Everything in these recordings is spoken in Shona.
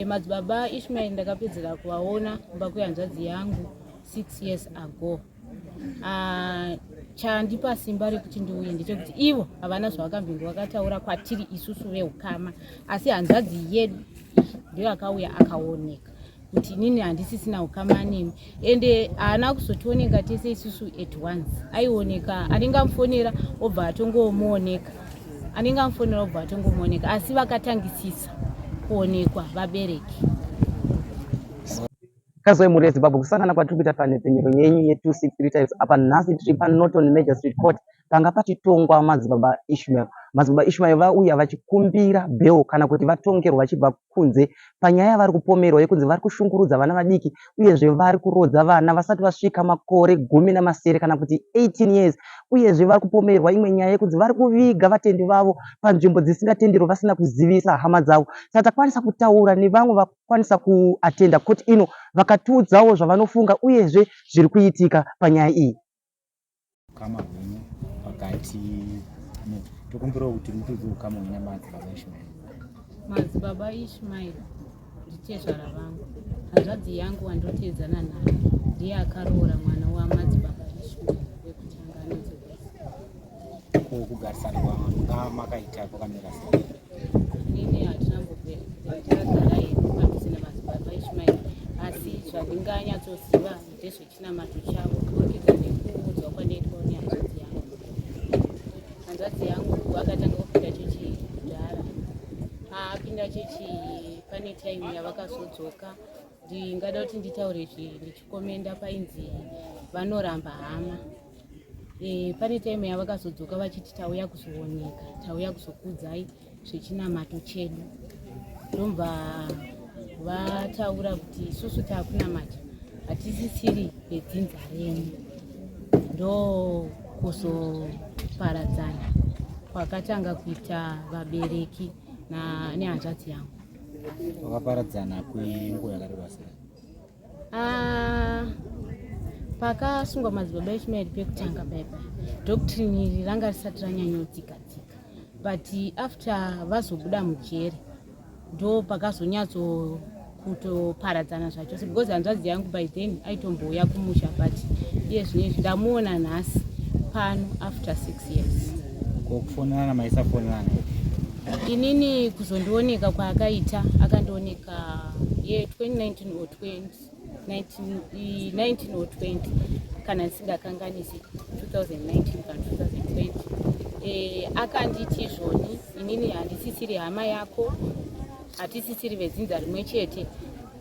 Madzibaba Ishmael ndakapedzera kuvaona kumba kwehanzvadzi yangu 6 years ago. Chandipa simba rekuti ndiuye ndechekuti ivo havana zvavakambenge vakataura kwatiri isusu veukama, asi hanzvadzi yedu ndiyo akauya akaoneka kuti inini handisisina ukama nemi, ende haana kuzotioneka tese isusu at once. Aioneka anenge amufonera obva atongomuoneka, anenge amufonera obva atongomuoneka, asi vakatangisisa kuonekwa vabereki. Kazoi mhuri yeZimbabwe, kusangana kwatiri kuita panhepfenyuro yenyu ye263 Times apa. Nhasi tiri paNorton Magistrate Court, panga pachitongwa Madzibaba Ishmael. Madzibaba Ishmael vauya vachikumbira bail, kana kuti vatongerwa vachibva kunze, panyaya yavari kupomerwa yekunzi vari kushungurudza vana vadiki, uyezve vari kurodza vana vasati vasvika makore 17, kana kuti 18 years. Uyezve vari kupomerwa imwe nyaya yekunzi vari kuviga vatendi vavo panzvimbo dzisingatenderwi vasina kuzivisa hama dzavo. Saka takwanisa kutaura nevamwe vakwanisa kuatenda court ino, vakatiudzawo zvavanofunga uyezve zviri kuitika panyaya iyi. Ukama hwenyu pakati, tokumbirawo kuti mutiudze ukama hwenyu naMadzibaba Ishmael. Madzibaba Ishmael nditezvara vangu. Hanzvadzi yangu wandotedzana naye ndiye akaroora mwana waMadzibaba Ishmael wekutanga, anonzi Wesi. Ko kugarisana kwanga makaita kwakamira sei? Inini hatina mbobvira takagara hedu padhuze naMadzibaba Ishmael, asi zvandinganyatsoziva ndezvechinamato chavo kuburikidza nekuudzwa kwandaitwa nehanzvadzi yangu. Hanzvadzi yangu akatanga kupinda chechi kudhara. Apinda chechi, pane time yavakazodzoka. Ndingada kuti nditaure izvi ndichikomenda painzi vanoramba hama. Pane time yavakazodzoka vachiti, "Tauya kuzooneka, tauya kuzokudzai zvechinamato chedu." Ndobva vataura kuti, "Isusu taakunamata, hatisisiri vedzinza renyu." Ndo kuzoparadzana kwakatanga kuita vabereki nehanzvadzi yangu. Vakaparadzana kwenguva yakareba sei? Ah, pakasungwa Madzibaba Ishmael pekutanga paipa, doctrine iri ranga risati ranyanyodzika dzika, but after vazobuda mujeri ndo pakazonyatso kutoparadzana zvachose, because hanzvadzi yangu by then aitombouya kumusha, but iye zvinezvi ndamuona nhasi pano after 6 years. Ko kufonerana, maisafonerana? Inini kuzondioneka kwaakaita, akandioneka ye 2019 or 20 19 or 20, kana ndisingakanganisi, 2019 kana 2020. Akanditi zvoni, "Inini handisisiri hama yako, hatisisiri vedzinza rimwe chete.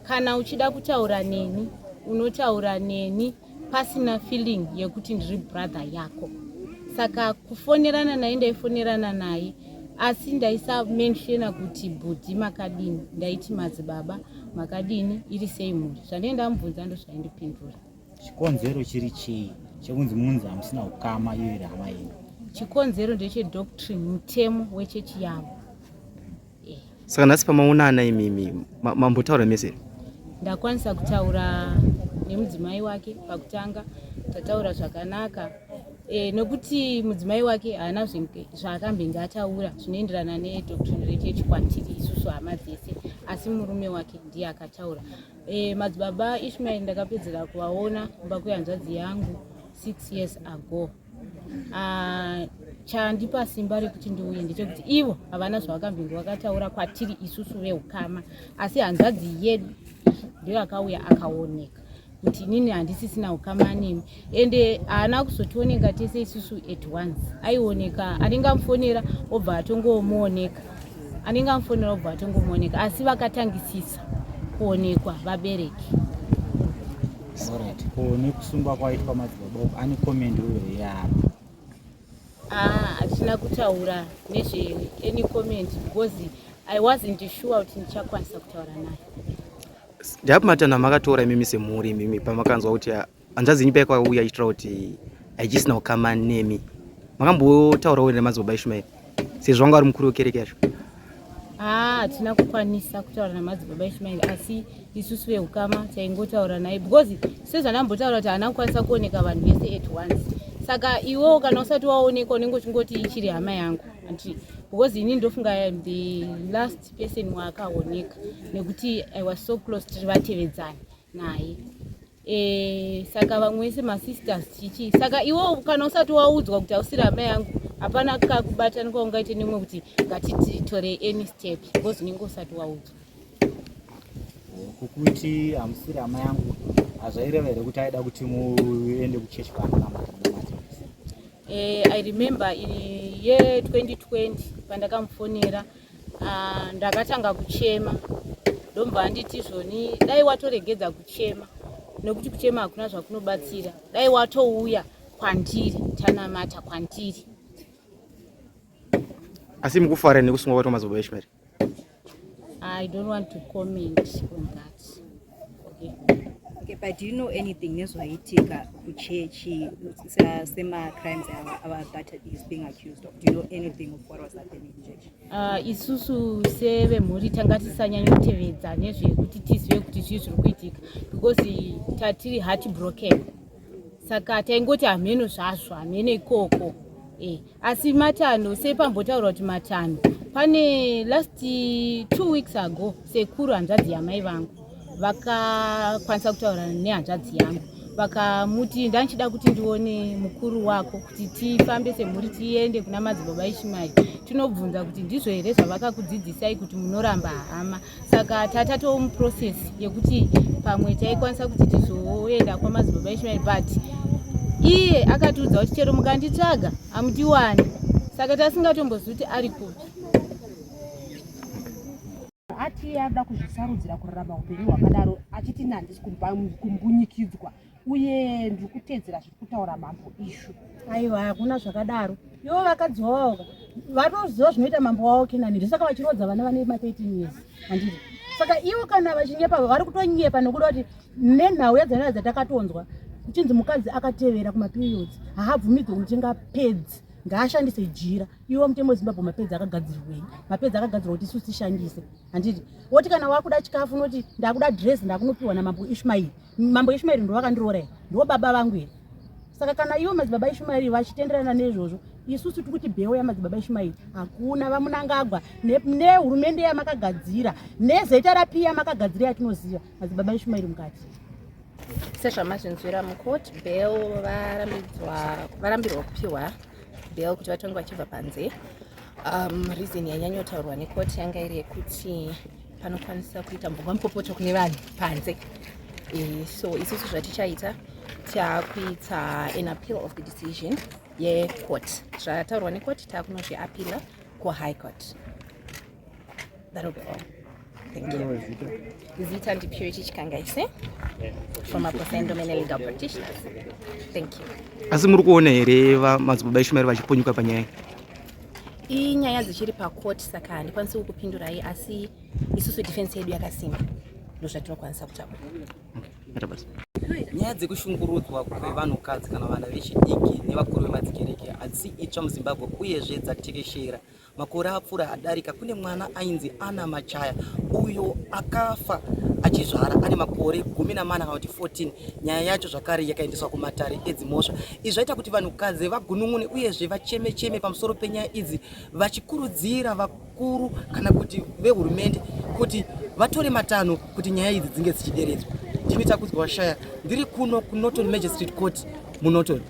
Kana uchida kutaura neni, unotaura neni pasina feeling yekuti ndiri brother yako." Saka kufonerana naye, ndaifonerana naye, asi ndaisamentiona kuti bhudhi makadini. Ndaiti, "Madzibaba makadini, iri sei mhuri?" Zvandee ndamubvunza ndozvaindipindura. Chikonzero chiri chii chekunzi munzi hamusina ukama, iyo iri hama yenyu? Chikonzero ndechedoctrine, mutemo wechechi yavo. Saka nhasi pamaonana imimi, mambotaura mese? Ndakwanisa kutaura nemudzimai wake pakutanga. Tataura zvakanaka, nekuti mudzimai wake haana zvaakambenge ataura zvinoenderana nedoctrine rechechi kwatiri isusu hama dzese, asi murume wake ndiye akataura. Madzibaba Ishmael ndakapedzera kuvaona kumba kwehanzvadzi yangu 6 years ago. Chandipa simba rekuti ndiuye ndechekuti ivo havana zvavakambenge vakataura kwatiri isusu veukama, asi hanzvadzi yedu ndiyo akauya akaoneka kuti inini handisisina ukama nemi. Ende haana kuzotioneka tese isusu at once. Aioneka anenge amufonera obva atongomuoneka, anenge amufonera obva atongomuoneka, asi vakatangisisa kuonekwa vabereki. Alright. Ko nekusungwa kwaitwa madzibaba uku, ane comment uyo yapa? Ah, hatina kutaura nezve any comment because I wasn't sure kuti ndichakwanisa kutaura naye. Ndapi matanho amakatora imimi semhuri, imimi pamakanzwa kuti hanzvadzi yenyu paikauya ichitaura kuti haichisina ukama nemi? Makambotaurawo nemadzibaba Ishmael, sezvo vanga vari mukuru wekereke yacho? Ah, hatina kukwanisa kutaura namadzibaba Ishmael, asi isusu veukama taingotaura naye, because sezvandambotaura kuti haana kukwanisa kuoneka vanhu vese at once. Saka iwewo kana usati waonekwa, unenge uchingoti ichiri hama yangu, anti? Because ini ndofunga I am the last person waakaoneka, nekuti I was so close, tiri vatevedzani naye. Saka vamwe vese masisters chichi. Saka iwo kana usati waudzwa kuti hausiri hama yangu, hapana kakubatana kwaungaite nemwe kuti ngatitore any step, because unenge usati waudzwa. Kukuti hamusiri hama yangu, hazvaireva here kuti aida kuti muende kuchechi kwaanonamata munamata? I remember in year 2020 pandakamufonera, ndakatanga kuchema, ndomba anditi zvoni dai watoregedza kuchema, nekuti kuchema hakuna zvakunobatsira, dai watouya kwandiri tanamata kwandiri. Asi mukufara nekusungwa kwaitwa madzibaba Ishmael? I don't want to comment on that, okay. Okay, but do you know anything nezvaitika kuchechi sema-crimes ava that is being accused of? Do you know anything of what was happening in church? Isusu sevemhuri tanga tisanyanyotevedza nezvekuti tizive kuti zvii zviri kuitika, because tatiri heart broken, saka taingoti hameno zvazvo, hameno ikoko. Asi matanho sepambotaurwa kuti matanho pane last 2 weeks ago, sekuru hanzvadzi yamai vangu vakakwanisa kutaura nehanzvadzi yangu, vakamuti ndanchida kuti ndione mukuru wako kuti tifambe semhuri tiende kuna madzibaba Ishmael, tinobvunza kuti ndizvo here zvavakakudzidzisai kuti munoramba hama. Saka tatatoo muprocess yekuti pamwe taikwanisa kuti tizoenda kwamadzibaba Ishmael, but iye akatiudza kuti chero mukanditsvaga hamutiwani, saka tasingatombozivi kuti ari kupi. Ati ada kuzvisarudzira kurarama upenyu hwakadaro, achiti ini handisi kumbunyikidzwa uye ndiri kutedzera zviri kutaura mambo Ishu. Aiwa, hakuna zvakadaro. Ivo vakadzi vavo vatoziva zvinoita mambo wavo Kenani, ndosaka vachirodza vana vane ma13 years, handiti? Saka ivo kana vachinyepa, vari kutonyepa, nekuda kuti nenhau yadzanaa dzatakatonzwa kuchinzi mukadzi akatevera kumaperiods haabvumidzwe kunotenga pads, ngaashandise jira. Iwo mutemo weZimbabwe, mapads akagadzirirwei? Mapads akagadzirwa kuti isusu tishandise, handiti? Woti kana wakuda chikafu unoti ndakuda dress, ndakunopiwa namambo Ishmaeri. Mambo Ishmaeri ndo vakandiroora here? Ndo baba vangu here? Saka kana ivo madzibaba Ishmaeri vachitenderana neizvozvo, isusu tiri kuti bail yamadzibaba Ishmaeri hakuna. VaMnangagwa nehurumende yamakagadzira neZRP yamakagadzira yatinoziva, madzibaba Ishmaeri mukati. Sezvamazvinzwira mucourt, bail varambidzwa, varambirwa kupiwa bail kuti vatonge vachibva panze. Reason yanyanyotaurwa necourt yanga iri yekuti panokwanisa kuita mvunga mupopoto kune vanhu panze. So isusu zvatichaita, taakuita an appeal of the decision yecourt. Zvataurwa necourt taakunozviapila kuHigh Court. That'll be all, thank you. Zita ndiPurity Chikangaise from Aposendomene Legal Practitioners. Thank you. Asi muri kuona here madzibaba Ishmael vachiponyuka panyaya iyi? Inyaya dzichiri pacourt, saka handikwanisi kukupindurai, asi isusu defense yedu yakasimba, ndozvatinokwanisa kutaura. Maita basa. Nyaya dzekushungurudzwa kwevanhukadzi kana vana vechidiki nevakuru vemadzikereke hadzisi itsva muZimbabwe, uyezve dzatekeshera. Makore apfuura adarika, kune mwana ainzi Ana Machaya uyo akafa achizvara ane makore 14 kana kuti 14. Nyaya yacho zvakare yakaendeswa kumatare edzimhosva. Izvi zvaita kuti vanhukadzi vagunun'une uyezve vacheme cheme pamusoro penyaya idzi, vachikurudzira vakuru kana kuti vehurumende kuti vatore matanho kuti nyaya idzi dzinge dzichideredzwa. Ndini Takudzwa Washaya, ndiri kuno kuNorton Magistrate Court muNorton.